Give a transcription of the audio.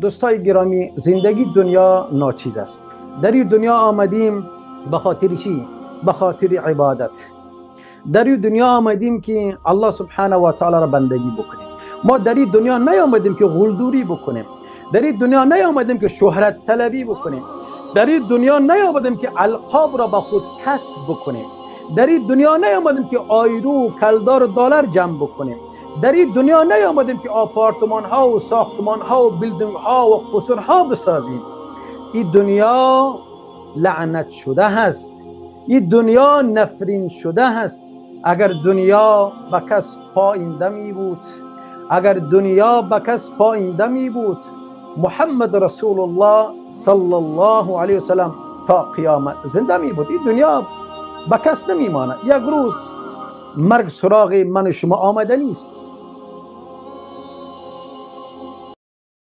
دوستای گرامی، زندگی دنیا ناچیز است. در این دنیا آمدیم به خاطر چی؟ به خاطر عبادت. در این دنیا آمدیم که الله سبحانه و تعالی را بندگی بکنیم. ما در این دنیا نیامدیم که غلدوری بکنیم. در این دنیا نیامدیم که شهرت طلبی بکنیم. در این دنیا نیامدیم که القاب را به خود کسب بکنیم. در این دنیا نیامدیم که آیرو، کلدار و دلار جمع بکنیم. در این دنیا نیامدیم که آپارتمان ها و ساختمان ها و building ها و قصر ها بسازیم. این دنیا لعنت شده هست، این دنیا نفرین شده هست. اگر دنیا به کس پاینده می بود، اگر دنیا به کس پاینده می بود، محمد رسول الله صلی الله علیه وسلم تا قیامت زنده می بود. این دنیا به کس نمی ماند. یک روز مرگ سراغ من و شما آمده نیست.